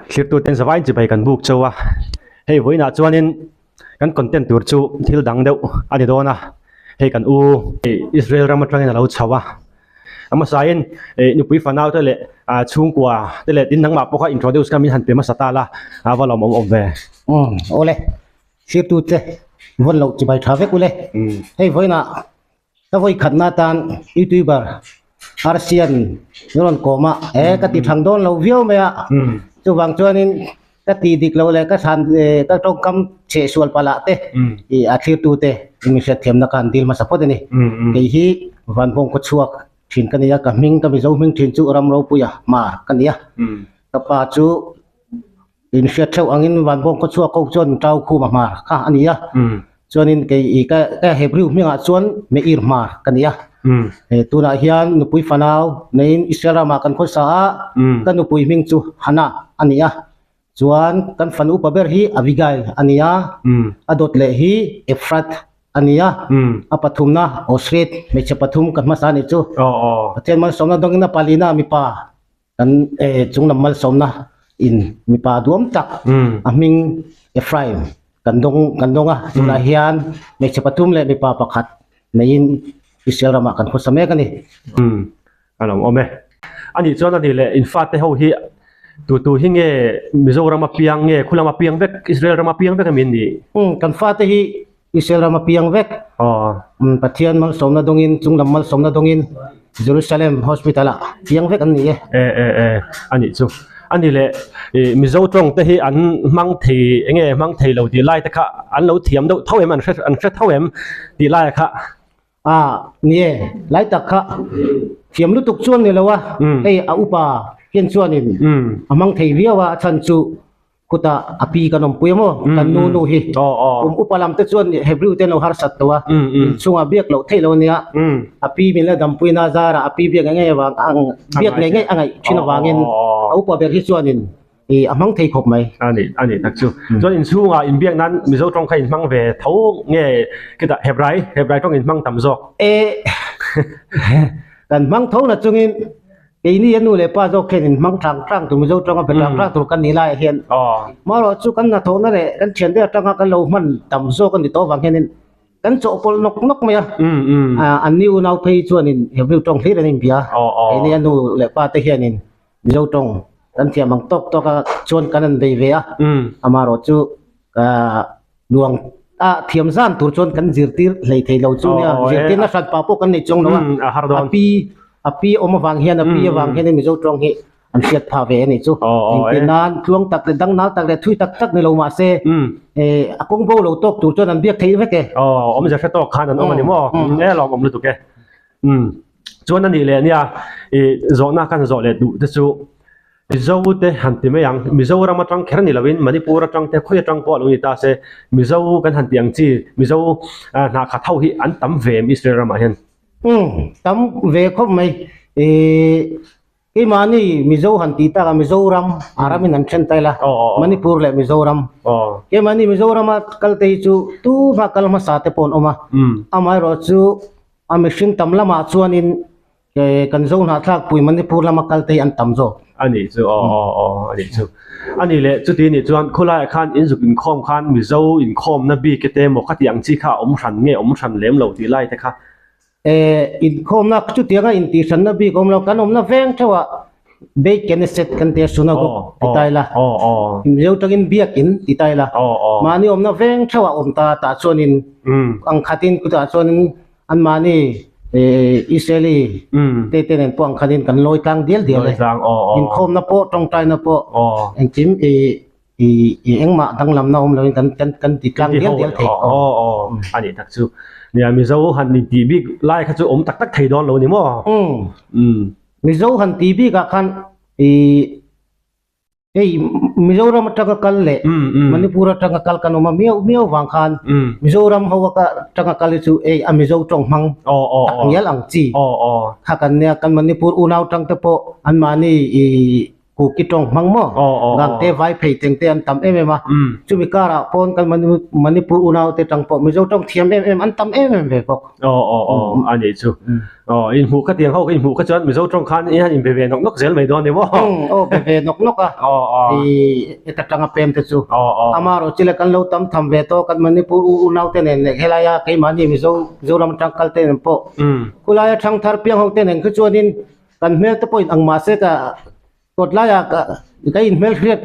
Thlirtu ten zavaiin chibai kan buk chauh a, hei vawiinah chuanin kan content tur chu thil dang deuh a ni dawn a, hei kan u Israel ram atangin a lo chho a, a hmasain nupui fanau te leh chhungkua te leh tin nangmah pawh kha introduce kha min han pe hmasa ta la, a va lawmawm awm ve. Umm awle, thlirtu te vawn loh chibai tha vek ule, hei vawiinah Ka vawi khatna atan youtuber Arsian min rawn kawm a, he ka ti thang dawn lo viau mai a, chuvang chuanin ka tih dik lo leh ka thlan ka tawngkam chheh sual palh ah te ih a thlirtu te min hriatthiamna ka han dil hmasa phawt a ni. Kei hi Vanbawng khaw chhuak thin ka ni a, ka hming ka Mizo hming thin chu Ramropuia Hmar ka ni a, ka pa chu Inhriat theuh angin Vanbawng khaw chhuak ho chuan Tau Khuma hmar kha a ni a, chuanin kei i ka ka Hebrew hmingah chuan Meir hmar ka ni a. Tunah hian nupui fanau neiin Israel ramah kan khawsa a, ka nupui hming chu Hannah a ni a, chuan kan fanu upa ber hi Abigail a ni a, a dawt leh hi Ephrath a ni a, a pathumna Osrit hmeichhe pathum ka hmasa a nih chu. Pathian malsawmna dawngin a palina mipa Kan chunglam malsawmna in mipa duam tak a hming Ephraim kan dawng kan dawng a, tunah hian hmeichhe pathum leh mipa pakhat neiin Israel ramah kan khawsa mek a ni. Umm a lo awm e. Anih chuan ani leh in fate ho hi tu tu hi nge Mizoram a piang nge khulam a piang vek Israel ram a piang vek em in nih? Umm kan fate hi Israel ram a piang vek. Aw. Pathian malsawmna dawngin, chunglam malsawmna dawngin Jerusalem Hospital ah piang vek an ni e. E e e, a nih chu. A ni leh, i Mizo tawng te hi an hmang thei eng nge hmang thei lo tih lai te kha an lo thiam deuh tho em, an hre an hre tho em tih lai kha. A, ni e, lai tak kha thiam lutuk chuan ni lo a, hei a upa hian chuanin a hmang thei viau a, a chhan chu Khutah a pi kan awmpui a maw? Kan nu nu hi. Kum upa lam te chuan Hebrew te an lo harsat tawh a, inchhungah biak loh theih lo a nia. A pi min la dampui na zarah a pi biak ngei ngei avang ang biak ngei ngei a ngaih thin avangin a upa ber hi chuanin ih a hmang thei khawp mai. A nih a nih tak chu. Chuan inchhungah inbiak nan Mizo tawng kha inhmang ve tho nge khitah Hebrai Hebrai tawng inhmang tam zawk? E kan hmang tho na chungin Keini a nu leh pa zawk hian in hmang tlang tlang tur Mizo tawng a be tlang tlang tur kan nih laiah hian marawh chu kan hnathawhna leh kan thian deuh atanga kan lo hman tam zawk a ni tawh avang hianin kan chawhpawlh nawk nawk mai a, an ni unau phei chuanin Hebrew tawng hlir an inbia keini a nu leh pa te hianin Mizo tawng kan thiam ang tawk tawk a chuan kan han bei ve a, amarawh chu Luang a thiam zan tur chuan kan zirtir hlei thei lo chu nia, zirtirna hran pah pawh kan nei chuang lo a, a pi a pi awm avang hian a pi avang hian Mizo tawng hi an hriat phah ve a nih chu. Engtin nan tluang tak leh dang nal tak leh thui tak tak ni lo mah se a kawng bo lo tawk tur chuan an biak theih vek e. Aw awmzia hre tawk khan an awm a ni maw? E lawm awm lutuk e. Chuan a nih leh nia i zawhna kan zawh leh duh te chu Mizo te han ti mai ang, Mizoram atang kher ni loin Manipur atang te khawi atang pawh a lo ni ta se, Mizo kan han ti ang chi, Mizo hnah khat ho hi an tam ve em Israel ramah hian? Umm, tam ve khawp mai. Ih, keimahni Mizo han tih takah Mizoram a ramin an then ta ila, Manipur leh Mizoram. Keimahni Mizorama kal te hi chu tuma kal hmasa te pawh an awm a, amaherawh chu a mihring tam lamah chuanin Kan zo hnahthlak pui Manipur lama kal te hi an tam zawk. A nih chu aw aw aw a nih chu. A nih leh chuti nih chuan khawlaiah khan inzuk inkhawm khan Mizo inkhawmna bik te emaw khati ang chi kha a awm hran nge awm hran lem lo tih lai te kha. Inkhawmna chutianga intihhranna bik a awm lo, kan awmna veng theuhah Beit Knesset kan tia Synagogue ti ta ila, Mizo tangin Biakin ti ta ila, mahni awmna veng theuhah awm ta tah chuanin ang khatin chutah chuanin Anmahni Israeli te te nen pawh ang khanin kan lawi tlang dial dial e. Inkhawmna pawh, tawngtaina pawh engkim i engmah danglamna awm loin kan kan kan ti tlang dial dial thei. Aw aw a nih tak chu. Nia Mizo han intih bik lai kha chu awm tak tak thei dawn lo ni maw? Mizo han tih bikah khan i Hei Mizoram atanga kal leh Manipur atanga kal kan awm a miau miau vang khan Mizoram ho atanga kal hi chu hei a Mizo tawng hmang tak ngial ang chi kha kan nia kan Manipur unau tang te pawh anmahni ih. Kuki tawng hmang maw? Gangte vai phei teng te an tam em em a. Chumi karah pawn kan Manipur unau te tang pawh Mizo tawng thiam em em an tam em em ve bawk. Aw aw aw a nih chu. Aw inhmuh kha tiang ho ka inhmuh kha chuan Mizo tawng khan i han inbe ve nawk nawk zel mai dawn ni maw? Aw be ve nawk nawk a. Aw aw. I heta tanga pem te chu. Aw aw. Amaherawh chu le kan lo tam tham ve tawh kan Manipur unau te nen leh helaia keimahni Mizo Mizoram atang kal te nen pawh khulaia thangthar piang ho te nen kha chuanin Kan hmel te pawhin ang mahse ka kawt laiah ka ka inhmel hriat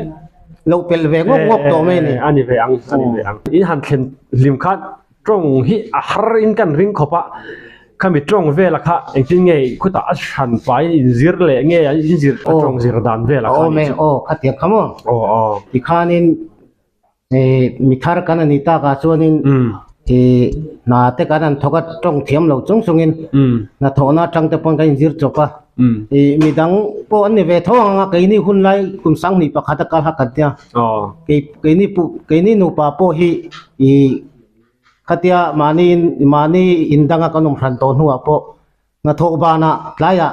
loh pelh ve ngawk ngawk tawh mai a ni. A ni ve ang, a ni ve ang. In han thlen hlim khan tawng hi a har in kan ring khawp a, khami tawng vela kha engtin nge khutah a hran fai in zir leh nge an inzir a tawng zir dan vela kha ni chu. Aw khatiang kha maw? Aw aw. Tikhanin Mi thar kan a nih takah chuanin hna te kan han thawk a, tawng thiam lo chung chungin hna thawhna atang te pawn kan inzir chawp a. Midang pawh an ni ve tho ang a, keini hun lai kum sanghnih pakhat a kal kha kan tia. Keini pawh keini nupa pawh hi khatia mahni mahni indanga kan awm hran tawh hnuah pawh hnathawh banah tlaiah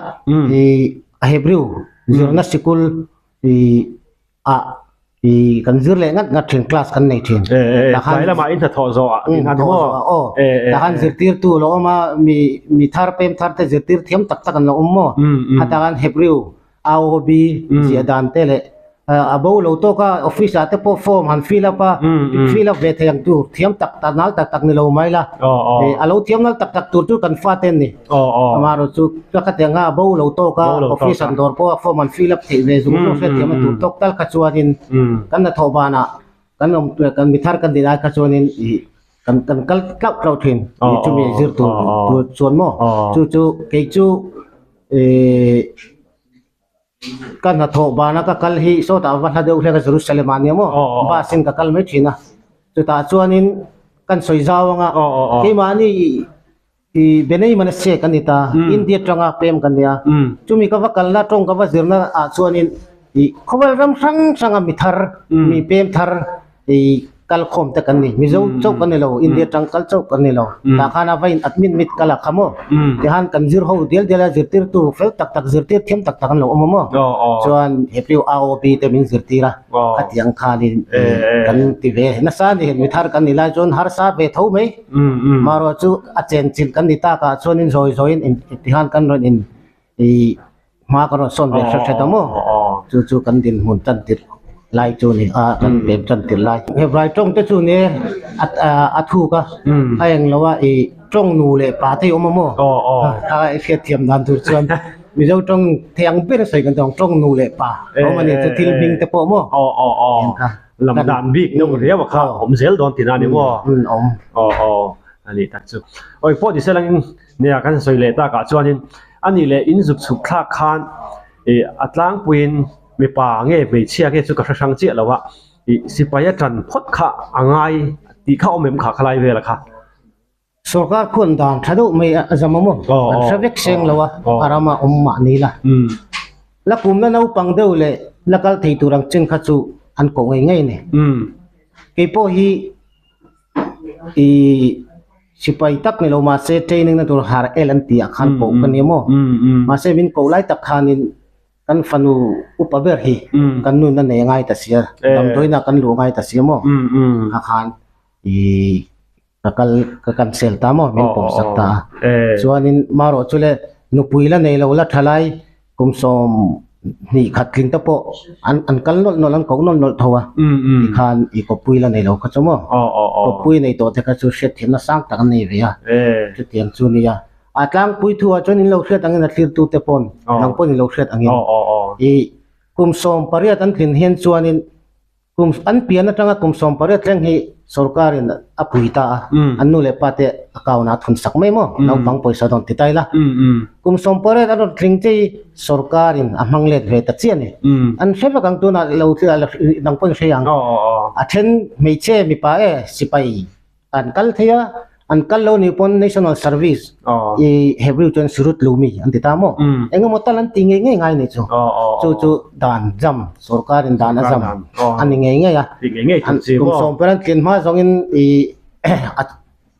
a Hebrew zirna sikul ah i kan zir leh ngat ngat thin class kan nei thin eh eh eh tlai lamah in hnathawh zawh ah in han maw aw eh eh tahan zirtirtu lo awm a mi mi thar pem thar te zirtir thiam tak tak an lo awm maw khatah khan Hebrew AOB ziah dan te leh a bo lo tawk a office ah te pawh form han fill up a fill up ve thei ang tur thiam tak tak nal tak tak ni lo mai la a lo thiam nal tak tak tur chu kan fate an ni. Amaherawh chu ka khatiang a bo lo tawk a, office an dawr pawh a form an fill up theih ve zung zung hriatthiam a tur tawk tal kha chuanin kan hnathawh banah kan awm kan mi thar kan din ai kha chuanin ih kan kan kal tlauh tlauh thin ih chumi zir tur tur chuan maw chu chu kei chu ih ka hnathawh bana ka kal hi sawtah va hla deuh hlek a Jerusalem ah nia maw bus in ka kal mai thin a chutah chuanin kan sawi zau anga keimahni I Benei Manasseh kan ni ta, India tanga pem kan nia. Chumi ka va kalna tawng ka va zirna ah chuanin i khawvel ram hrang hranga mi thar, mi pem thar i kal khawm te kan ni. Mizo chauh kan ni lo, India tang kal chauh kan ni lo. Tah khan a va in admit mit kal a kha maw? Tihan kan zir ho dial dial a, zirtirtu fel tak tak, zirtir thiam tak tak an lo awm a maw? Chuan Hebrew AOB te min zirtir a. Khatiang khanin kan ti ve nasa a ni. Mi thar kan ni lai chuan harsa ve tho mai. Marawh chu a chenchilh kan ni takah chuanin zawi zawiin intihan kan rawn in ih hma kan rawn sawn ve hret hret a maw? Chu chu kan dinhmun tan tirh lai chu a ni a, kan pem tan tirh lai. Hebrai tawng te chu ni a thuk a, a eng lo a ih tawng nu leh pa te hi awm a maw? A hriatthiam dan tur chuan Mizo tawng thei ang ber a sawi kan tawng tawng nu leh pa a awm a ni chu thil hming te pawh maw? Lam dan bik deuh riau a kha awm zel dawn tina ni maw? Awm. Aw aw a nih tak chu. Awi pawh ni selangin nia kan sawi leh takah chuanin a nih leh in zuk chhuk thlak khan ih a tlangpuiin mipa nge hmeichhia nge chu ka hre hrang chiah lo a, ih sipai a tan phawt kha a ngai tih kha awm em kha khalai vela kha. Sorkar khuan dan tha deuh mai a zam a maw? An hre vek seng lo a, a rama awm mahni la. La kumna naupang deuh leh la kal thei tur ang chen kha chu an koh ngei ngei a ni. Kei pawh hi i sipai tak ni lo mahse training na tur har el an tih ah khan koh ka ni a maw? Mahse min koh lai tak khanin kan fanu upa ber hi kan nun a nei ngai ta sia, damdawiin ah kan luh ngai ta sia maw? Kha khan i Ka kal ka cancel ta maw min pawm sak ta a. Chuanin marawh chu le nupui la nei lo la thalai kum 20 khat tling te pawh an an kal nawlh nawlh an koh nawlh nawlh tho a. Tikhan i kawppui la nei lo kha chu maw. Kawppui nei tawh te kha chu hriatthiamna sang tak an nei ve a. Chutiang chu nia. A tlangpui thu ah chuan in lo hriat angin a thlirtu te pawn nang pawn in lo hriat angin i kum 18 an tlin hian chuanin Kum an pian atanga kum 18 thleng hi sorkarin a pui ta a, an nu leh pa te account ah a thun sak mai maw, naupang pawisa dawn ti ta ila. Kum 18 an rawn tling che hi sorkarin a hmang let ve ta chiah a ni. An hre vek ang tunah lo nang pawhin hre ang. A then hmeichhe mipa e sipai An kal thei a, an kal lo nih pawn National Service i Hebrew chuan Shirut Leumi an ti ta maw? Eng emaw tal an ti ngei ngei ngai nih chu. Chu chu dan jam, sorkarin dan a jam a ni ngei ngei a. Kum sawm per an tlin hma zawngin i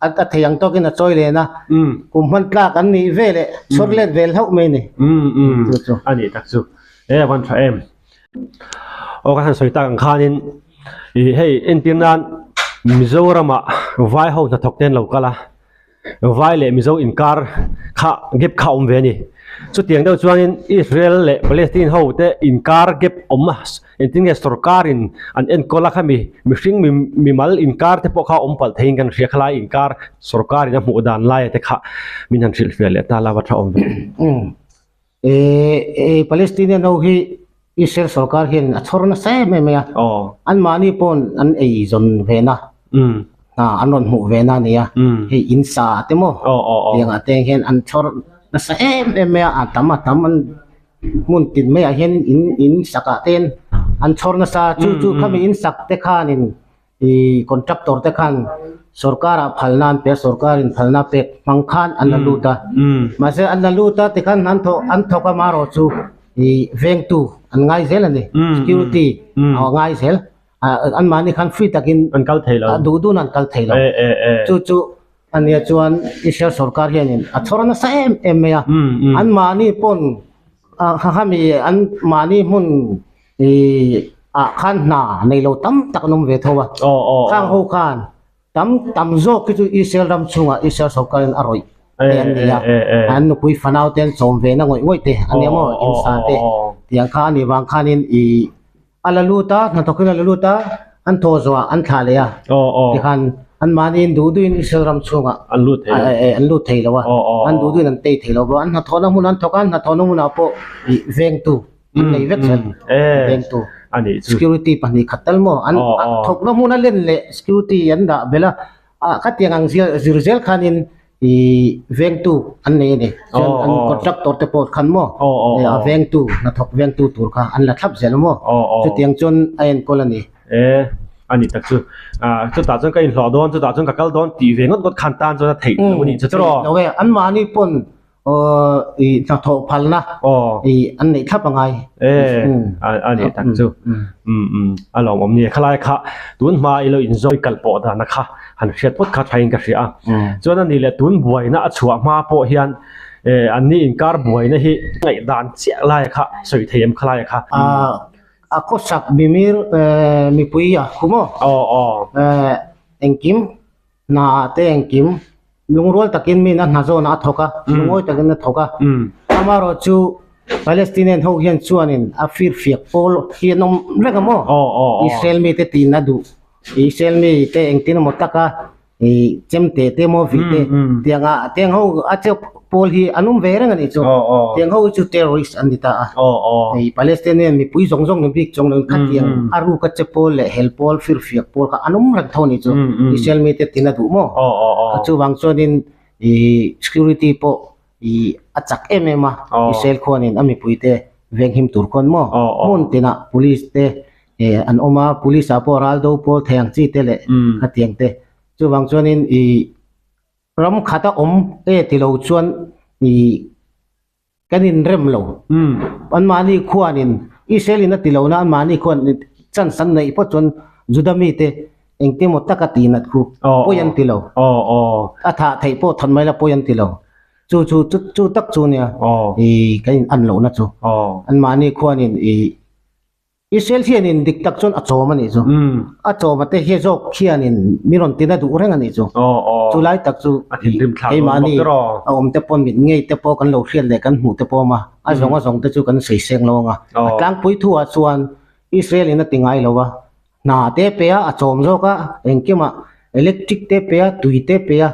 a thei ang tawkin a chawi len a, kum hman tlak an nih ve leh chhawr let ve hlauh mai ni. Chu chu. A nih tak chu. E a van tha em. Aw ka han sawi tak ang khanin ih hei entir nan Mizoramah vai ho hnathawk te an lo kal a, vai leh Mizo inkar kha gap kha a awm ve a ni. Chutiang deuh chuanin Israel leh Palestine ho te inkar gap awm a, engtin nge sorkarin an enkawl a khami mihring mi mimal inkar te pawh kha awm palh theiin kan hria khalai inkar sorkarin a hmuh dan laia te kha min han hrilhfiah leh ta lava tha awm ve. Eee Palestinian ho hi Israel sorkar hian a chhawr nasa em em mai a, anmahni paw'n an ei zawn ve na, hna an rawn hmuh ve na a ni a, hei in sa te maw tiang ah te hian an chhawr nasa em em mai a, a tam a tam an hmun tin maiah hian in in sak ah te an chhawr nasa a, chu chu khami in sak te khanin Ih contractor te khan sorkar ah phalna an pe a, sorkar in phalna pek hmang khan an la lut a, mahse an la lut a tikhan an thawk an thawk a marawh chu ih vengtu an ngai zel a ni, security a ngai zel, anmahni khan free takin an kal thei lo, duh dun an kal thei lo, chu chu ania chuan Israel sorkar hianin a chhawr nasa em em mai a, anmahni pawn khami anmahni hmun Ih ah khan hna nei lo tam tak an awm ve tho a, khang ho khan tam tam zawk hi chu Israel ram chhungah Israel sorkarin a rawih te an ni a, an nupui fanau te an chawm ve na ngawih ngawih te a nia maw insa te tiang kha a nih vang khanin ih a la lut a hnathawkin a la lut a an thaw zawhah an thlah leh a tikhan anmahniin duh duhin Israel ram chhungah an lut thei lo an lut thei lo a, an duh duhin an tei thei lo bawk a, an hnathawhna hmunah an thawk a, an hnathawhna hmunah pawh ih vengtu an nei vek zel vengtu security pahnih khat tal maw an thawkna hmun a len leh security an dah belh a ah khatiang ang zir zir zel khanin ih vengtu an nei a ni chuan an contractor te pawh khan maw a vengtu hnathawk vengtu tur kha an la thlap zel maw chutiang chuan a enkawl a ni. E a ni tak chu ah chutah chuan ka inhlawh dawn chutah chuan ka kal dawn tih ve ngawt ngawt khan tan chuan a theih loh a nih chu chu rawh. Theih loh e anmahni pawn Aw i hnathawh phalna i an neih thlap a ngai. E a nih tak chu. Um um a lawmawm nia khalai kha tun hma i lo inzawi kal pawh dana kha han hriat phawt kha thain ka hria a. Chuan a nih leh tun buaina a chhuah hma pawh hian e an ni inkar buaina hi ngaihdan chiah lai kha sawi thei em khalai kha. A khawsak mimir mipui a khu maw? Aw aw. Engkim Hna ah te engkim lungrual takin min a hna zawnah a thawk a, lungawi takin a thawk a. Amaherawh chu Palestinian ho hian chuanin a firfiak pawl hi an awm reng a maw? Israel mite tiin a duh. Israel mite engtin emaw taka ih chemte te emaw vih te tianga tiang ho a che pawl hi an awm ve reng a nih chu. Tiang ho hi chu terrorist an ni ta a. Hei Palestinian mipui zawng zawng ni bik chuang lo in khatiang a ruk a che pawl leh hel pawl firfiak pawl kha an awm reng tho a nih chu. Israel mite tin a duh maw? Chuvang chuanin ih security pawh ih a chak em em a Israel khuanin a mipuite venghim tur khawn maw? Hmun tinah police te an awm a, police ah pawh ral do pawl thei ang chi te leh khatiang te. Chuvang chuanin ih ram khat a awm e ti lo chuan ih kan inrem lo. Anmahni khuanin Israel in a ti lo na anmahni khuan chance an neih phawt chuan Juda mite engti emaw taka tih nat khu pawi an ti lo. A thah theih pawh that mai la pawi an ti lo. Chu chu chu tak chu nia ih kan in an lohna chu. Anmahni khuanin ih Israel hianin dik tak chuan a chawm a nih chu. A chawm a te hi zawk hianin mi rawn tina duh reng a nih chu. Chu lai tak chu keimahni a awm te pawh mit ngei te pawh kan lo hriat leh kan hmuh te pawh awm a, a zawng a zawng te chu kan sawi seng lo ang a. A tlangpui thu ah chuan Israel in a ti ngai lo a, hna te pe a, a chawm zawk a, engkimah electric te pe a, tui te pe a,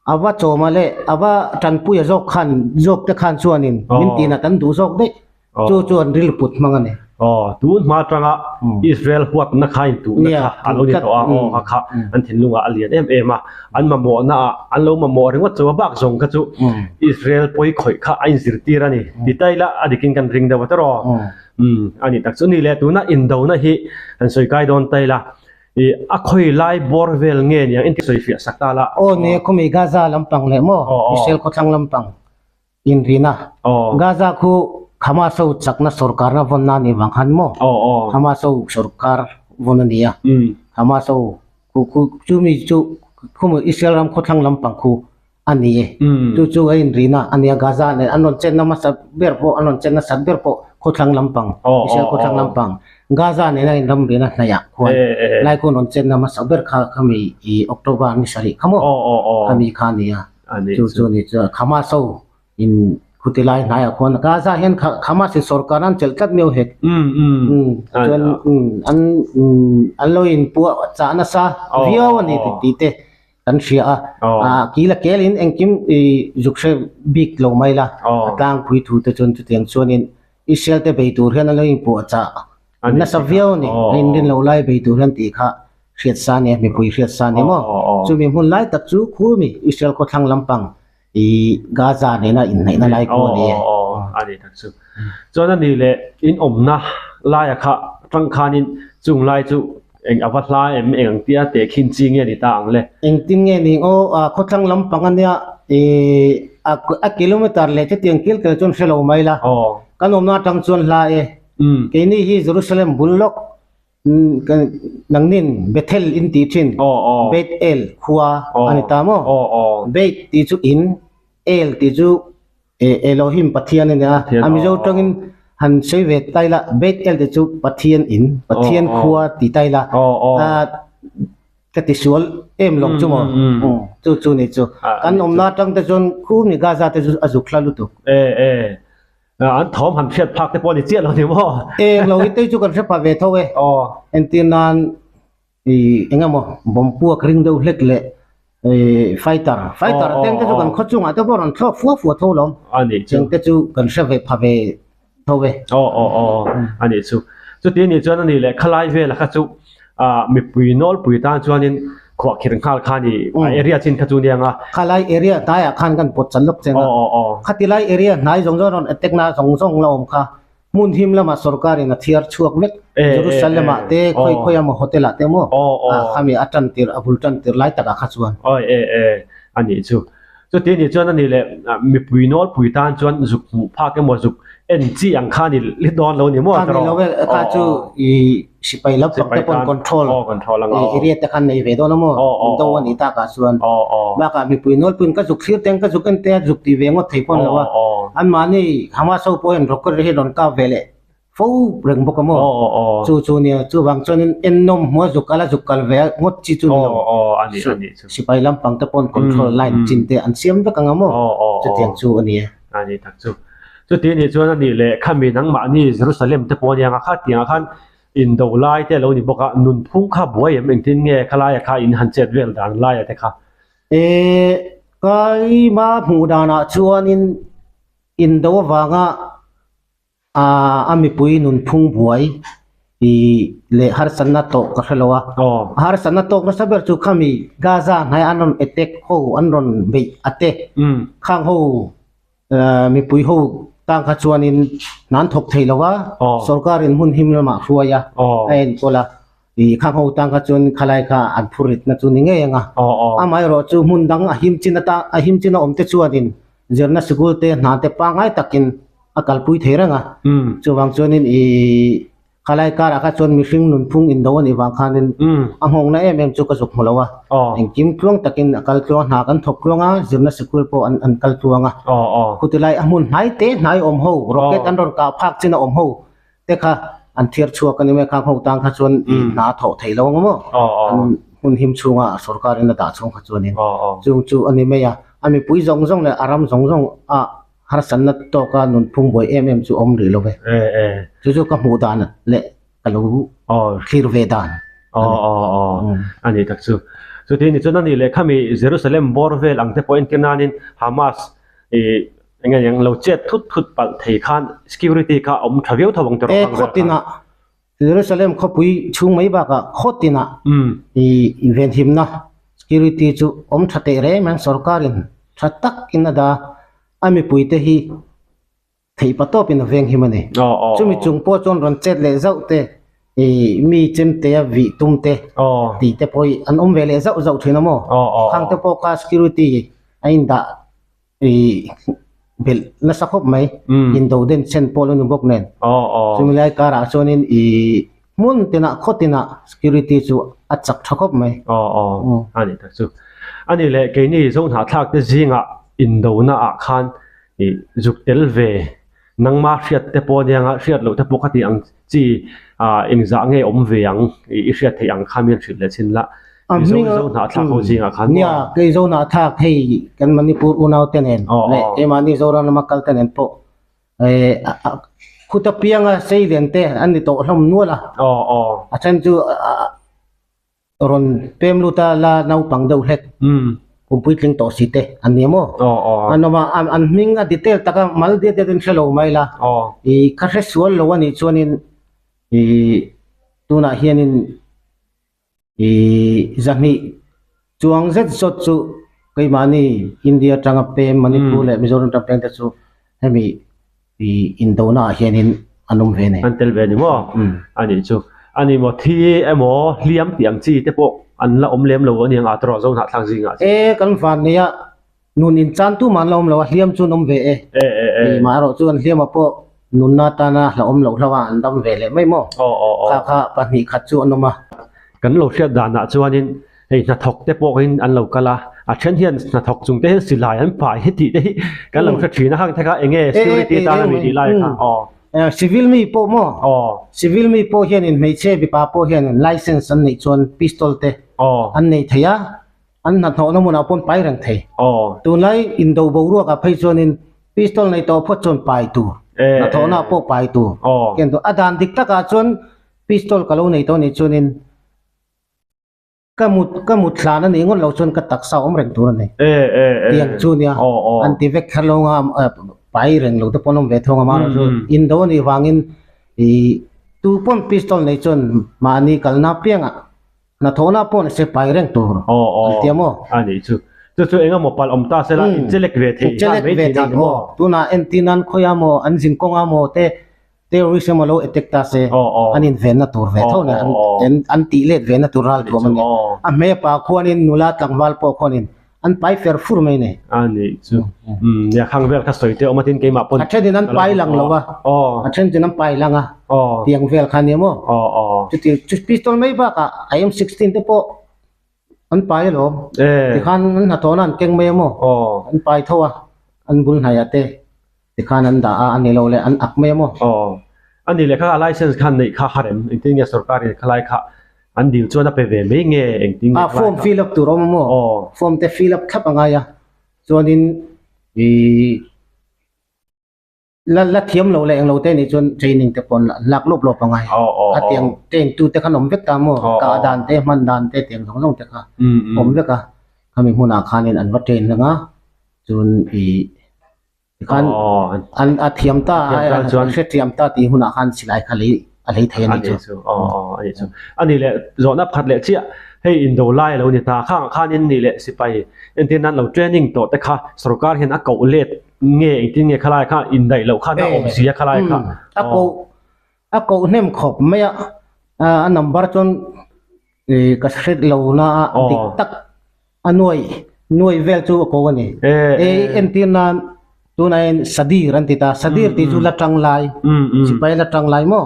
A va chawma leh a va tanpuia zawk khan zawk te khan chuanin min tinah kan duh zawk daih. Chu chu an rilru put hmang a ni. Aw, tun hma atanga Israel huatna kha intuhna kha a lo ni tawh a, aw kha kha an thinlungah a lian em em a, an mamawhna ah an lo mamawh ringawt chu a bak zawng kha chu Israel pawi khawih kha a inzirtir a ni. Ti ta ila a dikin kan ring deuh a tawrh aw. Umm, a ni tak chu ni le, tuna indona hi han sawi kai dawn ta ila. Ih a khawi lai bawr vel nge niang engtin sawi fiah sak ta la. Aw ni khawmi Gaza lampang leh maw Israel khawthlang lampang inrina Gaza khu Hamas ho chakna sorkarna vawnna a nih vang khan maw Hamas ho sorkar vawn a ni a Hamas ho khu chumi chu khawmi Israel ram khawthlang lampang khu. a ni e. Chu chu a inrina a nia Gaza nen an rawn chenna hmasa ber pawh an rawn chenna sat ber pawh khawthlang lampang Israel khawthlang lampang Gaza nena inramrina hnaihah khuan lai khuan rawn chenna hmasa ber kha khami ih October ni sarih kha maw khami kha a ni a chu chu a ni chu Hamas ho in khuti lai hnaiah khuan Gaza hian Hamas in sorkar an chelh tlat miau hek chuan an an lo inpuah chah nasa viau a ni tih te kan hria a ah kil a kel in engkim ih zuk hre bik lo mai la a tlangpui thu te chuan chutiang chuanin Israel te bei tur hian a lo inpuah chah nasa viau a ni a inrin lo lai bei tur hian tih kha hriat sa a nia mipui hriat sa a ni maw chumi hmun lai tak chu khumi Israel khawthlang lampang ih Gaza nena inhnaihna lai khu a ni e. A ni tak chu. Chuan a ni leh in awmna laia kha tang khanin chung lai chu Eng ava hla em eng ang tia teh khin chi nge ni ta ang le? Engtin nge ni aw a khawthlang lampang a nia ih a a kilometer leh chutiang kil kel chuan hre lo mai la. Kan awmna atang chuan hla e. Keini hi Jerusalem bul lawk nangnin Bethel in tih thin Beth El khua a ni ta maw? Beth tih chu in El tih chu Elohim Pathian a nia, a Mizo tawngin han sawi ve tai la, Beit El te chu Pathian in, Pathian khua ti tai la, ka ti sual em lawng chu maw, chu chu ni chu. Kan awmna atang te chuan khu mi Gaza te chu a zuk hla lutuk. E e, an thawm han hriat phak te pawh a ni chiah lo ni maw? Eng lo hi te chu kan hre pha ve tho e. Entir nan ih eng emaw bomb puak ring deuh hlek leh ih fighter fighter te te chu kan khaw chungah te pawh rawn thlawk fua fua tho lawm a nih chu cheng te chu kan hre ve pha ve tho ve aw aw aw a nih chu chuti anih chuan ani leh khalai vela kha chu ah mipui nawlpui tan chuanin khuahkhirh nghal kha ani a area chin kha chu nia nga khalai area hnaiah khan kan pawt chan lawk cheng a aw aw khati lai area hnai zawng zawng rawn attack na zawng zawng la awm kha Hmun him lamah sorkarin a thiar chhuak vek. Jerusalem-ah te, khawi khawi emaw hotel-ah te emaw khami a tan tir, a bul tan tir lai takah kha chuan. Awi e e, a nih chu. Chuti anih chuan a nih leh mipui nawlpui tan chuan zuk hmuh phak emaw zuk en chi ang kha a ni li dawn lo ni maw? Kha ni lo e, kha chu i sipai lam pang te pawn control area te khan nei ve dawn emaw do a nih takah chuan. Bakah mipui nawlpuiin ka zuk thlir teng ka zuk en te a zuk ti ve ngawt thei pawn lo a. Anmahni Hamas ho pawh hian rocket hi rawn kap ve leh fo reng bawk a maw? Chu chu nia, chuvang chuanin ennawm hmua zuk kal a zuk kal ve a ngawt chi chu ni lo. Sipai lampang te pawn control line chin te an siam vek ang a maw? Chutiang chu a ni e. A ni tak chu. Chuti anih chuan a nih leh khami nangmahni Jerusalem te pawh aniang a kha tiangah khan indo lai te a lo ni bawk a, nunphung kha buai em engtin nge khalaia kha in han chet vel dan laia te kha? E, Kaima hmuh danah chuanin indo avanga a mipui nunphung buai leh harsatna tawh ka hre lo a. Harsatna tawk nasa ber chu khami Gaza hnai an rawn attack ho an rawn beih a te khang ho mipui ho tang kha chuanin hna an thawk thei lo a, sorkarin hmun him lamah hruai a, a enkawl a, ih khang ho tang kha chuan khalai kha an phuritna chu ni ngei ang a, amaherawh chu hmun dang a him chin ata a him chin a awm te chuanin zirna sikul te hna te pangngai takin a kalpui thei reng a, chuvang chuanin ih. Khalai karah kha chuan mihring nunphung indo a nih vang khanin a nghawngna em em chu ka zuk hmu lo a. Engkim tluang takin a kal tluang, hna kan thawk tluang a, zirna sikul pawh an an kal tluang a. Khuti lai a hmun hnai te hnai awm ho, rocket an rawn kah phak chin a awm ho te kha an thiar chhuak a ni mai. Khang ho tang kha chuan hna a thawh theih lo ang maw? An hmun him chhunga sorkarin a dah chhung kha chuanin chung chu a ni mai a. A mipui zawng zawng leh a ram zawng zawng a Harsatna tawka nunphung buai em em chu awm rih lo ve. Chu chu ka hmuh dan leh ka lo thlir ve dan a ni. A ni tak chu. Chuti ni chuan a nih leh khami Jerusalem bawr vel ang te pawh entir nanin Hamas ih eng nge niang lo chet thut thut palh thei khan security kha a awm tha viau tho ang tiraw E khaw tinah Jerusalem khawpui chhung mai bakah khaw tinah ih venhimna security chu awm tha teh reng mai ang sorkarin tha takin a dah a. A mipuite hi theih pa tawpin a veng him a ni. Chumi chung pawh chuan rawn chet leh zauh te, ih mi chemte a vih tum te tih te pawh hi an awm ve leh zauh zauh thin a maw? Khang te pawh kha security a indah ih belh nasa khawp mai. Indo den chen pawh lo ni bawk nen. Chumi lai karah chuanin ih hmun tinah khaw tinah security chu a chak tha khawp mai. A ni tak chu. Ani leh keini Zohnahthlak te zingah indona ah khan ih zuk tel ve nangma hriat te pawh anianga hriat loh te pawh ka tih ang chi ah engzah nge awm ve ang ih i hriat theih ang kha min hrilh leh chhin la. Mizo Zohnahthlak ho zingah khan maw? Nia, kei Zohnahthlak hei kan Manipur unau te nen leh keimahni Zoram lama kal te nen pawh Khuta pianga sei lian te an ni tawh hlawm nual a, a then chu rawn pem lut a la naupang deuh hlek kum puitling tawh si te an ni maw? An awm a, an hming a detail taka mal diat diat in hre lo mai la, ih ka hre sual lo a nih chuanin ih tunah hianin Ih zahnih chuang zet zawt chu keimahni India atanga pem Manipur leh Mizoram atanga peng te chu hemi ih indona ah hianin an awm ve a ni. An tel ve a ni maw? A nih chu. A ni maw thi emaw hliam tih ang chi te pawh an la awm lem lo a ni ang a tawrh Zohnahthlak zingah chuan. E kan van nei a nun in chan tu mah an la awm lo a hliam chu an awm ve e. Ih mah erawh chu an hliamah pawh nunna atana hlauhawm loh hlauh a an dam ve leh mai maw? Kha kha pahnih khat chu an awm a. Kan lo hriat danah chuanin hei hnathawk te pawhin an lo kal a, a then hian hnathawk chung te hian silai an pai hi tih te hi kan lo hre thin a, hang te kha eng nge security tan a mi tih lai kha aw. Civil mi pawh maw? Civil mi pawh hianin hmeichhe mipa pawh hianin license an neih chuan pistol te an nei thei a, An hnathawhna hmunah pawn pai reng thei. Tunlai indo boruakah phei chuanin pistol nei tawh phawt chuan pai tur, hnathawhnaah pawh pai tur. Ken tur. A dan dik takah chuan pistol ka lo nei tawh anih chuanin ka mut ka mut hlan anih ngawt loh chuan ka taksa awm reng tur a ni. Tiang chu nia an ti vek kher lo nga pai reng lo te pawn awm ve thung a amaherawhchu indo anih vangin ih tu pawn pistol nei chuan mahni kalna apiangah Hnathawhna pawh ni se pai reng tur an ti a maw? A nih chu. Chu chu eng emaw palh awm ta se la inchelek ve thei nghal mai thei na ni maw? Tunah entir nan khawiah maw an zin kawngah maw te terrorist emaw lo attack ta se an invenna tur ve tho nen an tih let ve na tur ral tuam a ni. A hmepa khuanin nula tlangval pawh khuanin an pai fer fur mai ni. A nih chu. Nia khang vel kha sawi teh awm a tin keimah pawn. A thenin an pai lang lo a, a then chuan an pai lang a, tiang vel kha nia maw? Chuti chu pistol mai bakah IM-16 te pawh an pai alawm. Tikhan an hnathawhna an keng mai a maw? An pai tho a, an bul hnaiah te tikhan an dah a, a ni lo leh an ak mai a maw? A ni leh kha a license khan neih kha har em? Engtin nge sorkarin khalai kha An dil chuan a pe ve mai nge engtin nge? A form fill up tur a awm a maw? Form te fill up thlap a ngai a, chuanin ih la la thiam lo leh englo te nih chuan training te pawh an lak lawp lawp a ngai. A tiang train tu te khan awm vek ta maw? Kah dan te hman dan te tiang zawng zawng te kha awm vek a, khami hmunah khanin an va train reng a, chuan ih Tikhan an a thiam ta a hre thiam ta tih hunah khan silai kha lei a lei thei a nih chu. A nih chu. A nih leh zawhna pakhat leh chiah hei indo lai a lo ni ta. Khangah khanin nih leh sipai entir nan lo training tawh te kha sorkar hian a koh let nge engtin nge khalai kha indaih loh khan a awm si a khalai kha. A koh a koh hnem khawp mai a, a number chuan ka hre lo na a dik tak A nuai, nuai vel chu a ko a ni. E entir nan tunah hian Sadir an ti ta. Sadir tih chu la tang lai, sipai la tang lai maw?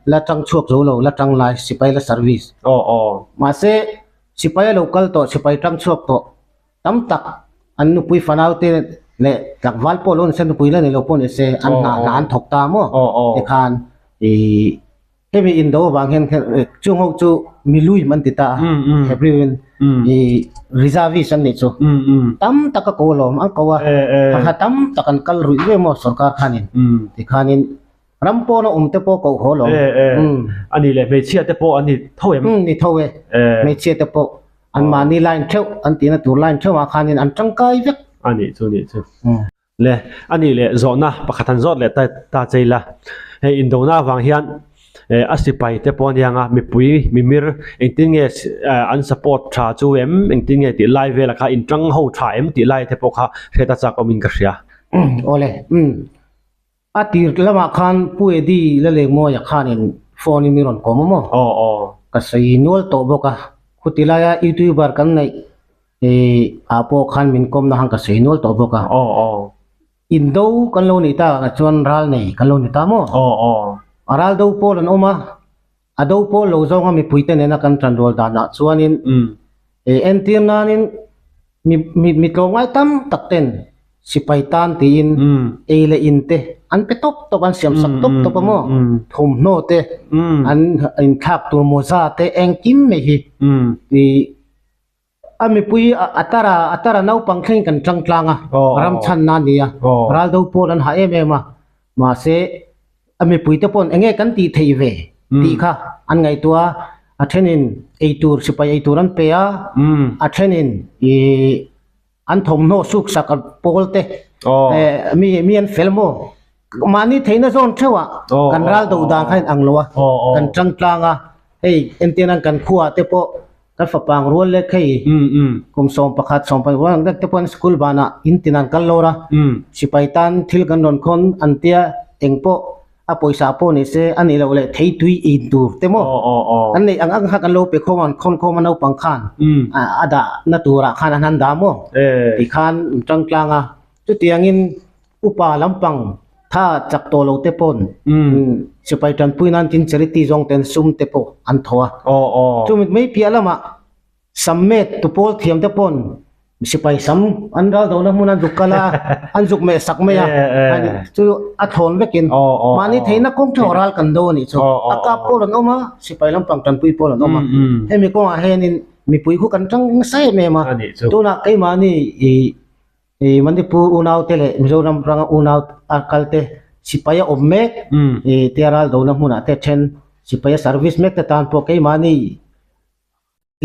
La tang chhuak zo lo, la tang lai, sipai la service. Mahse, sipai a lo kal tawh, sipai tang chhuak tawh tam tak an nupui fanau te leh tlangval pawh lo ni se, nupui la nei lo pawh ni se, an hna hna an thawk ta maw? Tikhan ih Hemi indo avang hian chung ho chu miluim an ti ta a, Hebrew in i reservist an nih chu tam tak a ko alawm an ko a, ha tam tak an kal ruih ruih maw sorkar khanin tikhanin ram pawna awm te pawh koh haw alawm. A nih leh hmeichhia te pawh an ni tho em? Ni tho e, hmeichhia te pawh an mahni line theuh an tihna tur line theuh ah khanin an tangkai vek. A nih chu nih chu. Le, a nih leh zawhna pakhat han zawt leh ta ta che ila, hei indona avang hian eh a sipai te pawh aniang a, mipui mimir engtin nge an support tha chu em, engtin nge tih lai velah kha inṭang ho tha em tih lai te pawh kha hriat a chak awmin ka hria. Awle, umm. A tir lamah khan Pu Eddie Lalengmawia khanin phone in mi rawn kawm a maw? Aw aw. Ka sawi nual tawh bawk a, khuti laia YouTuber kan neih ih ah pawh khan min kawmna khan ka sawi nual tawh bawk a. Aw aw. Indo kan lo nih tak ah chuan ral nei kan lo ni ta maw? Aw aw. A ral do pawl an awm a, a do pawl lo zawnga mipuite nena kan tanrual danah chuanin ih entir nanin. Mi mi mi tlawmngai tam tak ten sipai tan tiin ei leh in te an pe tawp tawp an siam sak tawp tawp a maw thawmhnaw te an inthlak tur mawza te engkim mai hi ih a mipui a tara a tara naupang thleng kan tang tlang a ram chhanna a ni a ral do pawl an ha em em a mahse a mipui te pawn enge kan tih theih ve tih kha an ngaihtuah a, a thenin eitur sipai eitur an pe a, a thenin ih an thawmhnaw suk sak pawl te eh mi mi an fel maw mahni theihna zawn theuh ah kan ral do dan kha a inang lo a, kan tang tlang a hei entirnan kan khuaah te pawh Kan fapang rual lek hei kum 11 18 rual ang dek te pawh an school banah in tin an kal lawr a, sipai tan thil kan rawn khawn an tia eng pawh a pawisa pawh ni se a nih loh leh thei tui in tur te maw an neih ang ang kha kan lo pe khawm an khawn khawm a naupang khan a dah na turah khan an han dah maw ti khan an tang tlang a chutiangin Upa lampang tha chak tawh lo te pawn sipai tanpui nan tin charity zawng ten sum te pawh an thaw a. Chumi mai piah lamah sam met tu pawl thiam te pawn sipai sam an ral dohna hmun an zuk kal a, an zuk meh sak mai a, chu a thlawn vekin mahni theihna kawng theuh ral kan do a nih chu. A kap pawl an awm a, sipai lampang tanpui pawl an awm a. Hemi kawngah hianin mipui khu kan tang nasa em em a. Tunah keimahni ih Ih Manipur unau te leh Mizoram ranga unau a kal te sipai a awm mek ih tia ral dona hmunah te then sipai a service mek te tan pawh keimahni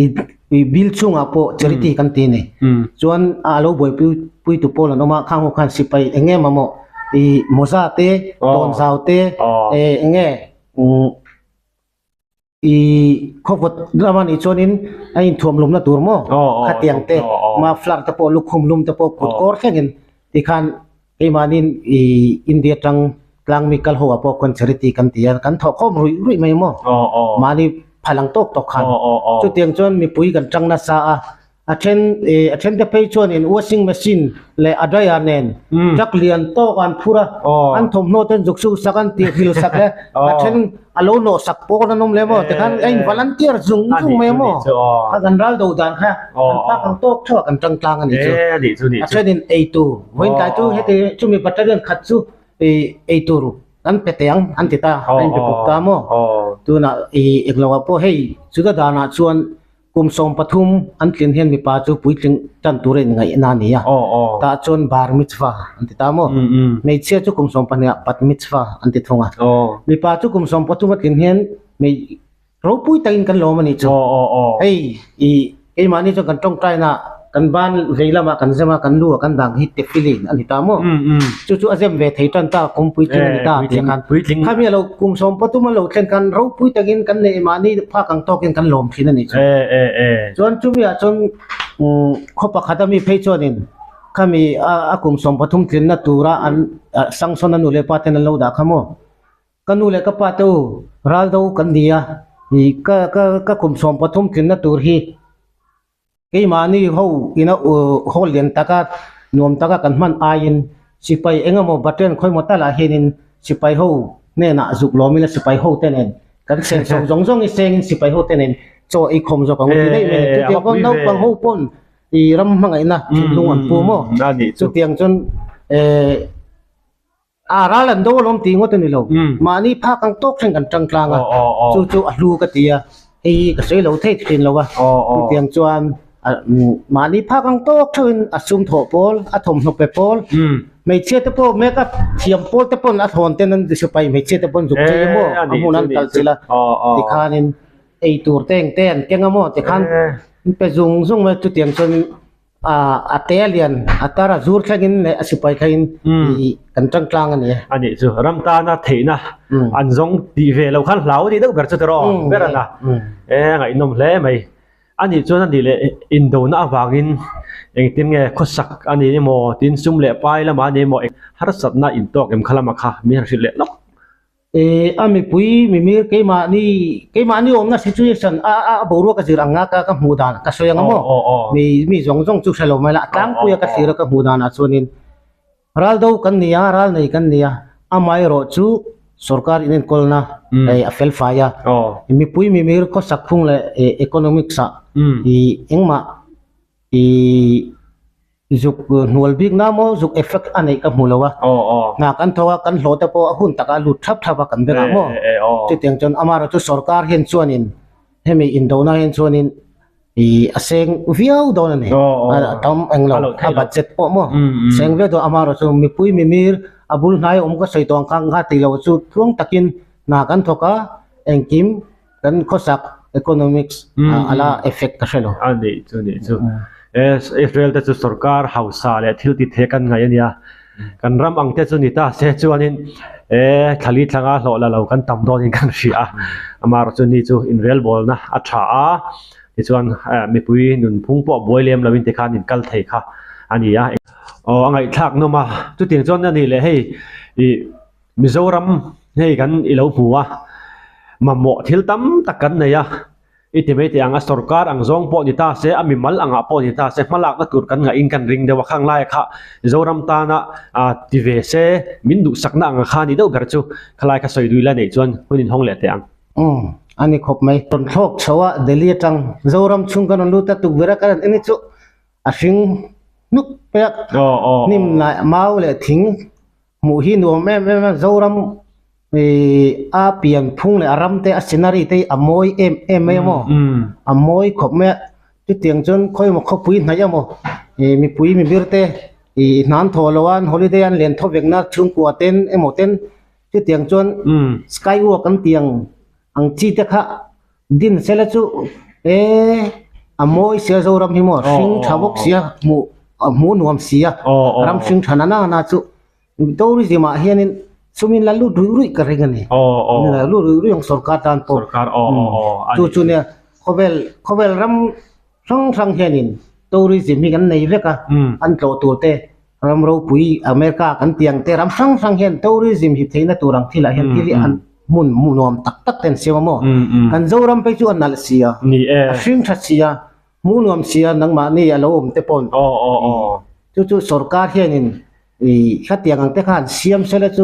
ih ih bill chungah pawh charity kan ti a ni. Chuan a lo buaipui pui tu pawl an awm a khang ho khan sipai eng nge mamawh ih mawza te tawnzau te eh eng nge umm I khawvawt lama nih chuanin a inthuam lumna tur maw khatiang te muffler te pawh lukhum lum te pawh kut kawr thlengin tikhan keimahniin i India tang tlangmi kal ho ah pawh khawn charity kan ti a kan thawh khawm ruih ruih mai maw mahni phal ang tawk tawk khan chutiang chuan mipui kan tang nasa a. A then eh a then te phei chuanin washing machine leh a dryer nen truck lian tawk an phur a, an thawmhnaw te an zuk chhuak sak an tih hril sak le a then a lo nawh sak pawh an awm lem aw tikhan a in volunteer zung zung mai maw kha kan ral do dan kha kan phak ang tawk theuh a kan tang tlang a nih chu a thenin ei tur vawiin tlai chu heti chumi battalion khat chu ih ei tur an pe teh ang an ti ta a in pe bawk ta maw tunah ih englo ah pawh hei chuta danah chuan. Kum 13 an tlin hian mipa chu puitling tan tur a inngaihna a ni a, tah chuan bar mitzvah an ti ta maw? Hmeichhia chu kum 12 ah bat mitzvah an ti thung a. Mipa chu kum 13 a tlin hian hmei ropui takin kan lawm a nih chu. Hei i keimahni chuan kan tawngtaina kan ban vei lamah kan zem a, kan lu ah kan dang hi tefillin a ni ta maw? Chu chu a zem ve thei tan ta, kum puitling a ni ta tih khan. Khami a lo kum 13 a lo thlen khan ropui takin kan neih mahni phak ang tawkin kan lawm thin a nih chu. Chuan chumi ah chuan khaw pakhat a mi phei chuanin khami a kum 13 tlinna tura an Sangsawn a nu leh pa ten an lo dah kha maw? Ka nu leh ka pa te u ral do kan ni a, ih ka ka ka kum 13 tlinna tur hi Keimahni ho ina hall lian taka nuam taka kan hman aiin sipai eng emaw baten khawimaw talah hianin sipai ho hnenah zuk lawm ila sipai ho te nen kan senso zawng zawng i sengin sipai ho te nen chaw ei khawm zawk ang u ti daih mai a ni. Chutiang pawn naupang ho pawn i ram hmangaihna thinlung an pu maw? Chutiang chuan eh. A ral an do alawm tih ngawt a ni lo. Mahni phak ang tawk thleng kan tang tlang a, chu chu a hlu ka ti a, hei hi ka sawi lo thei thin lo a. Chutiang chuan mahni phak ang tawk theuhin a sum thawh pawl, a thawmhnaw pe pawl, hmeichhia te pawh make up thiam pawl te pawn a thawn ten an sipai hmeichhia te pawn zuk chei emaw a hmun an kalh chilh a, tikhanin ei tur te engte an keng a maw tikhan pe zung zung mai chutiang chuan A te a lian, a tar a zur thlengin leh a sipai thlengin kan tang tlang a ni e. A nih chu, ram tana theihna an zawng tih ve lo khan hlau a nih deuh ber chu tiraw ber a na. E ngaihnawm hle mai. A nih chuan a nih leh indona avangin engtin nge khawsak a ni emaw tin sum leh pai lamah a ni emaw harsatna intawk em kha lama kha min han hrilh leh lawk. Eh a mipui mimir keimahni keimahni awmna situation a a a boruak a zir ang nga ka ka hmuh dan ka sawi ang a maw mi mi zawng zawng chu hre lo mai la a tlangpui a ka thlir a ka hmuh danah chuanin ral do kan ni a ral nei kan ni a amaherawh chu sorkar inenkawlna hei a fel fai a mipui mimir khawsak phung leh economics ah ih engmah ih. Zuk hnual bik na maw zuk effect a neih ka hmu lo a. Hna kan thawk a, kan hlawh te pawh a hun takah a lut thap thap a kan bengah maw. Chutiang chuan amaherawhchu sorkar hian chuanin hemi indona hian chuanin ih a seng viau dawn a ni. A tam eng lo a budget pawh maw seng viau dawn amaherawhchu mipui mimir a bul hnai awm ka sawi tawh ang kha kha tih loh chu tluang takin hna kan thawk a engkim Kan khawsak economics a la effect ka hre lo. A nih chu nih chu. Israel te chu sorkar hausa leh thil ti thei kan ngaih a nia. Kan ram ang te chu ni ta se chuanin e thlali thlanga hlawh la lo kan tam dawnin kan hria a. Amaherawhchu ni chu inrelbawlna a tha a, tichuan mipui nunphung pawh buai lem loin tikhan in kal thei kha a ni a. Aw a ngaihthlak nawm a, chutiang chuan a nih leh hei ih Mizoram hei kan i lo hmu a, mamawh thil tam tak kan nei a, i ti mai teh ang a sorkar ang zawng pawh ni ta se, a mimal angah pawh ni ta se hmalakna tur kan ngaih in kan ring deuh a, khang laia kha Mizoram tana ah ti ve se min duhsakna ang kha ni deuh ber chu khalai kha sawi dui la neih chuan hun inhawng leh teh ang. Umm a ni khawp mai. Rawn thlawk chho a Delhi atang Zoram chhung kan rawn lut a tukverh a kan rawn en hi chu a hring hnuk pek hnim lai mau leh thing Hmuh hi nuam em em a, Zoram ih a pian phung leh a ram te a scenery te hi a mawi em em mai a maw? A mawi khawp mai a, chutiang chuan khawi emaw khawpui hnaih emaw ih mipui mibir te ih hnan thaw lo a an holiday an len thaw vek na chhungkua ten emaw ten chutiang chuan sky walk an tih ang ang chi te kha din sela chu e a mawi sia Zoram hi maw hring tha bawk sia hmuh a hmuh nuam sia ram hring tha na na chu tourism ah hianin sumin la lut ruih ruih ka ring a ni la lut ruih ruih ang sorkar tan pawh chu chu nia khawvel khawvel ram hrang hrang hianin tourism hi kan nei vek a an tlawh tur te ram ropui America kan tih ang te ram hrang hrang hian tourism hip theihna tur ang thilah hian thil hi an hmun nuam tak tak te an siam a maw kan Zoram phei chu a nalh si a a hring tha si a hmuh nuam si a nangmahni a lo awm te paw'n chu chu sorkar hianin ih khatiang ang te khan siam sela chu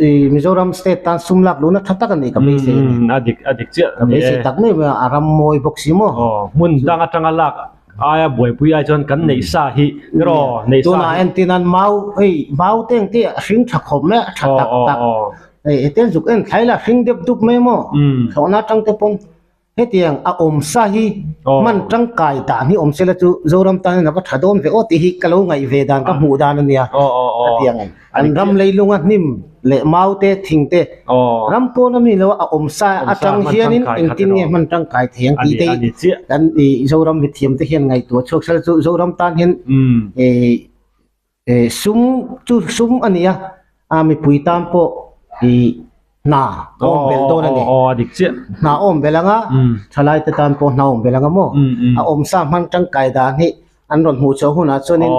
ih Mizoram state tan sum lak luhna tha tak a nih ka beisei a ni a dik a dik chiah ka beisei tak mai mai a a ram mawi bawk si maw hmun dang atanga lak aia buaipui ai chuan kan neih sa hi rawh neih sa tunah entir nan mau hei mau te ang te a hring tha khawp mai a tha tak tak hei hetiang zuk en thlai la hring dep dup mai maw thlawhna atang te pawn Hetiang a awm sa hi hman tangkai dan hi awm sela chu Zoram tan hian a va tha dawn ve aw tih hi ka lo ngaih ve dan ka hmuh dan a nia. Hetiang an ram leilunga hnim leh mau te thing te ram pawn a mi lo a awm sa atang hianin engtin nge hman tangkai thei ang tih te hi kan Zoram mithiam te hian ngaihtuah chhuak sela chu Zoram tan hian Sum chu sum a ni a, a mipui tan pawh ih hna a awm belh dawn a ni. Aw a dik chiah. Hna a awm belh ang a, thalai te tan pawh hna a awm belh ang a maw? A awm sa hman tangkai dan hi an rawn hmuh chhuah hunah chuanin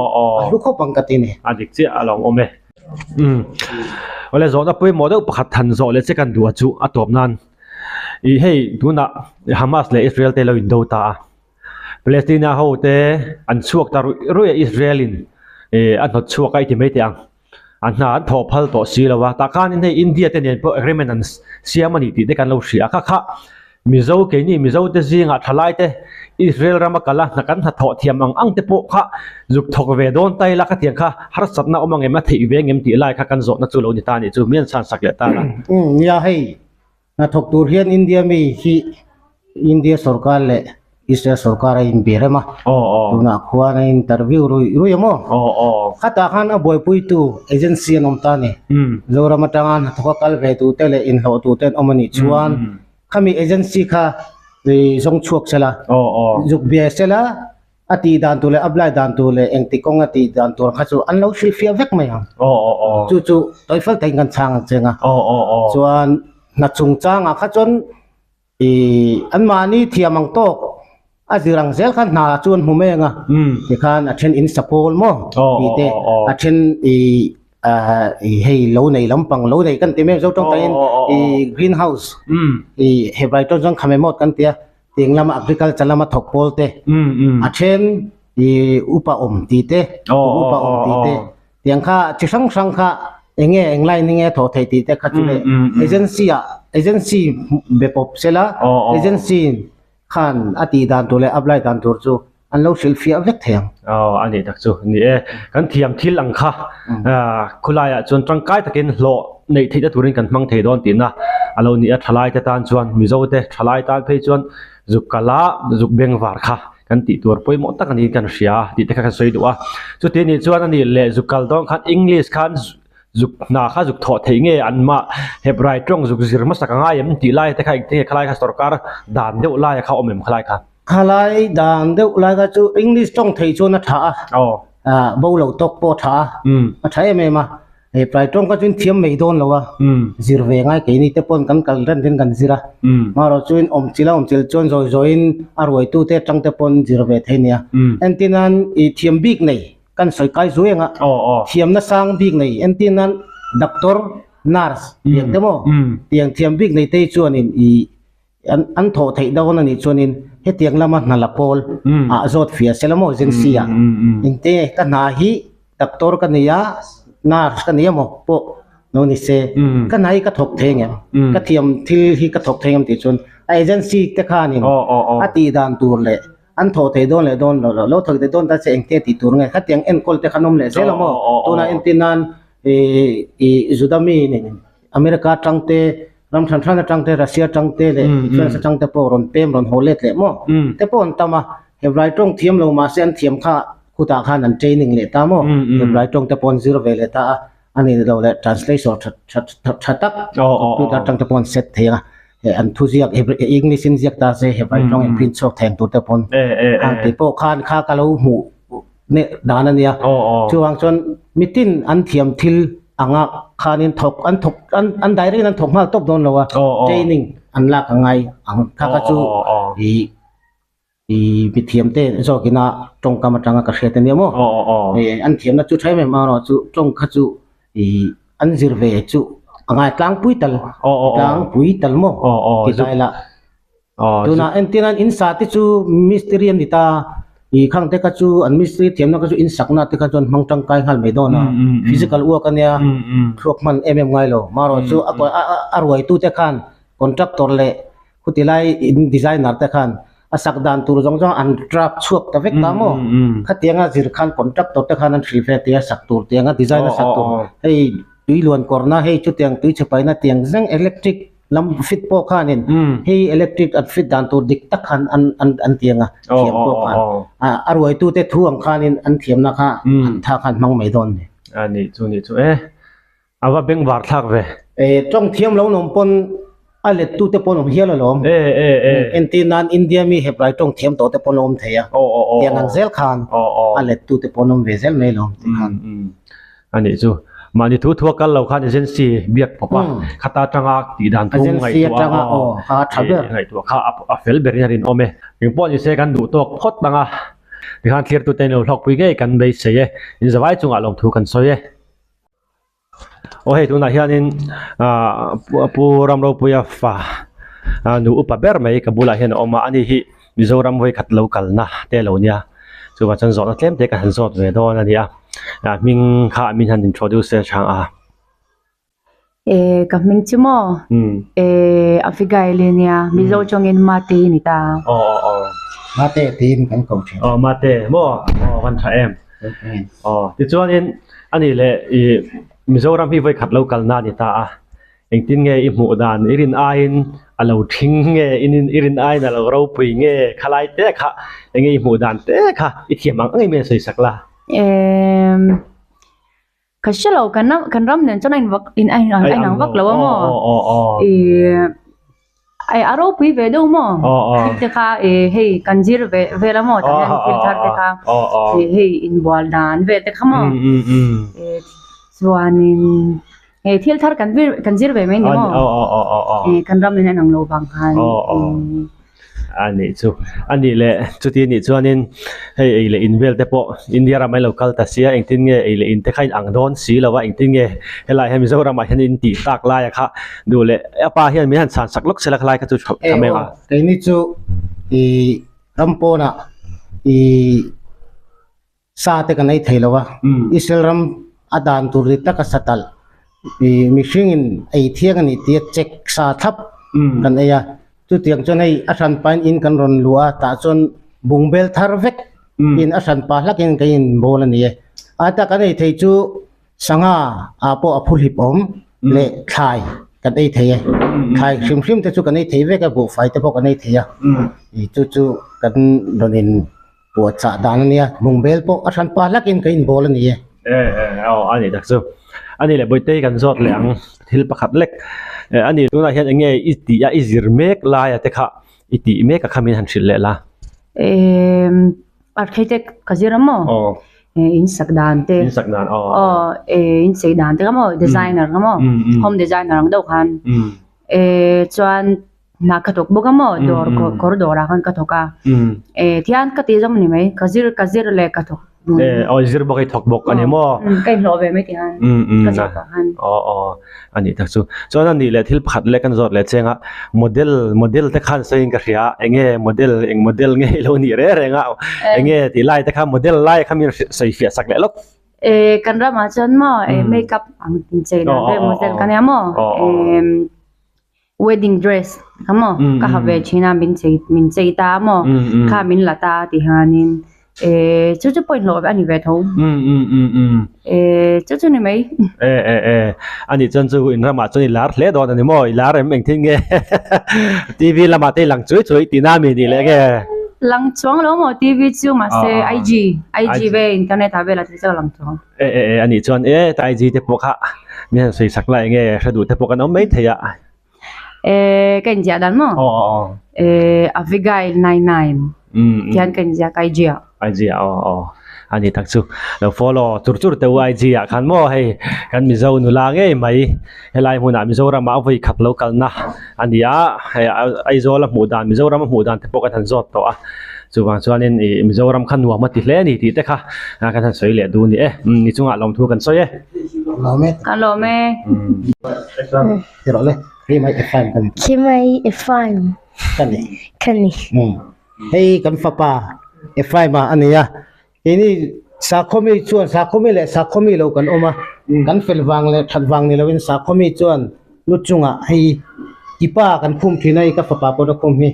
a hlu khawp ang ka ti ni. A dik chiah a lo awm e. Awle zawhna pawimawh deuh pakhat than zawh leh che kan duh a chu a tawp nan ih hei tunah Hamas leh Israel te lo indo ta a. Palestina ho te an chhuak ta ruih ruih a Israel in eh a hnawt chhuak a i ti mai teh ang an hna an thawh phal tawh si lo a tah khanin hei India te nen pawh agreement an siam a ni tih te kan lo hria a kha kha Mizo keini Mizo te zingah thalai te Israel rama kal a hna kan hnathawh thiam ang ang te pawh kha zuk thawk ve dawn ta ila khatiang kha harsatna awm ang em a theih ve ang em tih lai kha kan zawhna chu lo ni ta a nih chu mi an chhan sak leh ta a. Nia hei Hnathawk tur hian India mi hi India sorkar leh Israel sorkar a inbe rem a, tunah khuan a interview ruih ruih a maw? Khatah khan a buaipuitu agency an awm ta a ni. Zoram atanga hnathawk a kal ve tute leh inhlawh tute an awm a nih chuan khami agency kha zawng chhuak sela, zuk bia sela, A tih dan tur leh apply dan tur leh engti kawng a tih dan tur kha chu an lo hrilhfiah vek mai ang. Chu chu tawifel takin kan chhang ang cheng a. Chuan hna chungchangah kha chuan ih anmahni thiam ang tawk a zir ang zel khan hna chu an hmu mai ang a. Tikhan a then in sapawl maw tih te a then ih hei lo nei lampang lo nei kan ti mai ang zo tawngtaiin ih green house ih hebrai tawng chuan khamemawt kan ti a. Tiang lama agriculture lama thawk pawl te a then i upa awm tih te upa awm tih te tiang kha chi hrang hrang kha enge eng line nge thawh theih tih te kha chu le agency ah agency be pawp sela agency khan a tih dan tur leh apply dan tur chu. an lo hrilhfiah vek thei ang. Aw, a nih tak chu ni e. Kan thiam thil ang kha khulaiah chuan tangkai takin hlawh neih theihna turin kan hmang thei dawn tihna a lo ni a. Thalaite tan chuan Mizote thalai tan phei chuan zuk kala zuk bengvar kha kan tih tur pawimawh tak a niin kan hria a tih te kha kan sawi duh a. Chuti nih chuan a nih leh zuk kal dawn khan English khan zuk hna kha zuk thawh theih nge an mah Hebrai tawng zuk zir hmasak a ngai em tih lai te kha engtin nge khalai kha sorkar dan deuh lai a kha awm em khalai kha? Khalai dan deuh lai kha chu English tawng thei chuan a tha a, bo lo tawk pawh a tha a, a tha em em a. Hebrai tawng kha chuan thiam mai dawn lo a, zir ve ngai keini te pawn kan kal reng hian kan zir a. Marawh chuan awmchilh a awmchilh chuan zawi zawiin a ruaitute atang te pawn zir ve thei nia. Entirnan i thiam bik nei kan sawi kai zui anga thiamna sang bik nei entir nan doctor nurse tiang te maw tiang thiam bik nei te hi chuanin ih an an thawh theih dawn anih chuanin hetiang lama hna la pawl ah zawt fiah sela maw agency ah engte ka hna hi doctor ka nei a nurse ka nei a maw pawh lo ni se ka hna hi ka thawk thei ang em ka thiam thil hi ka thawk thei ang em tih chuan a agency te khanin a tih dan tur leh An thawh thei dawn leh dawn lo lo thawk thei dawn ta che engte tih tur nge khatiang enkawl te kha an awm leh zel a maw tunah entir nan ih ih Juda mi America atang te ram hran hran atang te Russia atang te leh France atang te pawh rawn pem rawn haw let leh maw te pawh an tam a Hebrai tawng thiam lo mahse an thiam kha khutah khan an training leh ta maw Hebrai tawng te pawh an zir ve leh ta a a ni lo leh translation tha tha tha tak computer atang te pawh an set thei a eh an thu ziak English in ziak ta se Hebrai tawng in print chhuak thei ang tur te pawn an tih pawh khan kha ka lo hmuh neh dan a nia chuvang chuan mitin an thiam thil anga khanin thawk an thawk an an direct in an thawk nghal tawp dawn lo a training an lak a ngai ang kha kha chu ih I mithiam te zawkin a tawngkam atanga ka hriat ania maw? Hei an thiamna chu tha em em erawh chu tawng kha chu i an zir ve chu a ngai tlangpui tal tlangpui tal maw ti ta ila. Tunah entir nan in sa te chu mistiri an ni ta i khang te kha chu an mistiri thiamna kha chu in sakna te kha chuan hmang tangkai nghal mai dawn a physical work ania thluak hman em em ngai lo marawh chu a ruaitute khan contractor leh Khuti lai in designer te khan a sak dan tur zawng zawng an draft chhuak ta vek ta maw? Khatianga zir khan contractor te khan an hrilh ve tia sak tur tianga design a sak tur hei tui luan kawrna hei chutiang tui chhe paina tiang zeng electric lam fit pawh khanin hei electric an fit dan tur dik tak khan an an an tianga thiam pawh khan a ruaitu te thu ang khanin an thiamna kha an tha khan hmang mai dawn ni. A nih chu nih chu e. A va bengvar thlak ve. E tawng thiam lo nawm pawn a let tu te pawn awm hial alawm. E e e. Entir nan India mi Hebrai tawng thiam tawh te pawn awm thei a. Aw aw aw. Tiang ang zel khan a let tu te pawn awm ve zel mai alawm ti khan. A nih chu. Mahni thu thu a kal lo khan agency biak pawp a khata atanga tih dan phung ngaihtuah a aw kha a tha ber. Ngaihtuah kha a fel berin a rinawm e. Engpawh nise kan duh tawk phawt ang a. Tikhan thlirtute in lo hlawkpui ngei kan beisei e. Inzavai chungah lawmthu kan sawi e. Aw hei tunah hianin ah pu Ramropuia fa ah nu upa ber mai ka bulah hian a awm a ani hi Mizoram vawikhat lo kalna te a lo nia chuvang chuan zawhna tlem te ka han zawt ve dawn a ni a ah hming kha min han introduce chang a. Eh ka hming chu maw eh Abigail i nia Mizo tawngin Mate i ni ta. Aw aw aw. Mate tiin kan ko thin. Aw Mate maw aw kan tha em. Aw tichuanin ani leh i Mizoram hi vawikhat lo kalna a ni ta a engtin nge i hmuh dan i rin aiin a lo thing nge i rin aiin a lo ropui nge khalai te kha enge i hmuh dan te kha i thiam ang ang em em sawi sak la. Emm. Ka hre lo kan ram kan ram nen chuan a invak in a in a inang vak lo a maw ih ai a ropui ve deuh maw thil te kha ih hei kan zir ve vel a maw tah hian thil thar te kha ih hei inbual dan vel te kha maw ih chuanin hei thil thar kan vir kan zir ve mai ni maw ih kan ram nen a inang lo vang khan ih. A nih chu. A nih leh chuti nih chuanin hei ei leh in vel te pawh India ramah in lo kal ta sia engtin nge ei leh in te kha in ang dawn si lo a engtin nge helai hian Mizoram ah hian in tih tak lai a kha duh leh a pa hian min han chhan sak lawk sela khalai kha chu tha mai ang a. Keini chu ih ram pawnah ih Sa te kan ei thei lo a, Israel ram a dan tur ri taka sa talh ih mihringin ei thiang a nih tia check sa thlap kan ei a, chutiang chuan hei a hran pain in kan rawn luh a tah chuan bungbel thar vek. In a hran pah hlakin kan in bawl a ni e. A ta kan ei thei chu sangha ah pawh a phuhlip awm leh thlai kan ei thei e. Thlai hrim hrim te chu kan ei thei vek a, buhfai te pawh kan ei thei a. Ih chu chu kan rawn in puahchah dan a nia. Bungbel pawh a hran pah hlakin kan in bawl a ni e. E e aw a ni tak chu. A ni leh Bawitei kan zawt leh ang thil pakhat lek. A ni tunah hian eng nge i tih a i zir mek laia te kha I tih mek a kha min han hrilh leh la. Emm architect ka zir a maw? Aw. In sak dan te. In sak dan aw. Aw eh in chei dan te ka maw designer ka maw home designer ang deuh khan. Eh chuan hna ka thawk bawk a maw dawr kawr dawrah khan ka thawk a. Eh tihian ka tih zawng a ni mai ka zir ka zir leh ka thawk. Eh aw zir bawk i thawk bawk a ni maw? Ka inhlawh ve mai tih khan ka zir pah khan. Aw aw a nih tak chu. Chuan a nih leh thil pakhat leh kan zawt leh cheng a model model te khan sawiin ka hria a eng nge model eng model nge i lo nih reng reng a eng nge tih lai te kha model lai kha min sawi fiah sak leh lawk. Eh kan ramah chuan maw eh makeup ang inchei dan te model ka nia maw eh wedding dress kha maw ka ha ve thin a min chei min chei ta a maw kha min la ta tih hianin eh chu chu pawh inhlawh a ni ve tho eh chu chu ni mai. Eh eh eh a nih chuan chu in ramah chuan i lar hle dawn a ni maw i lar em engtin nge TV lamah te i lang chuai chuai tihna a mi nih leh nge. Lang chuang lo maw TV chu mahse IG IG ve internet ah velah te chu a lang chuang. Eh eh eh a nih chuan eh ta IG te pawh kha min han sawi sak lai nge hre duh te pawh kan awm mai thei a. Eh ka inziah dan maw? Aw aw aw. Eh Avigail 99 tihian ka inziah ka IG ah. IG ah aw aw a nih tak chu lo follow chur chur teh u IG ah khan maw hei kan Mizo nula ngei mai helai hmunah Mizoram ah a vawi khat lo kalna a ni a hei Aizawl a hmuh dan Mizoram a hmuh dan te pawh kan han zawt tawh a. Chuvang chuanin ih Mizoram kha nuam a ti hle a ni tih te kha kan han sawi leh duh a ni e. Ni chungah lawmthu kan sawi e. Lawm e. Ka lawm e. Ti rawh le. Khi mai Ephraim ka ni. Khi mai Ephraim. Ka ni. Ka ni. Hei kan fapa Ephraim a ni a. Keini Sakhawmi chuan Sakhawmi leh Sakhawmi lo kan awm a. Kan fel vang leh that vang ni loin Sakhawmi chuan lu chungah hei kipa kan khum thin a hei ka fapa pawh a khum hi.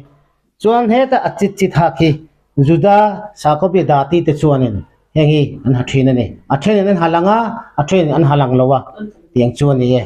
Chuan heta a chit chit hak hi Juda sakhaw bia dati te chuanin heng hi an ha thin a ni. A thenin an ha lang a, a thenin an ha lang lo a tiang chu a ni e.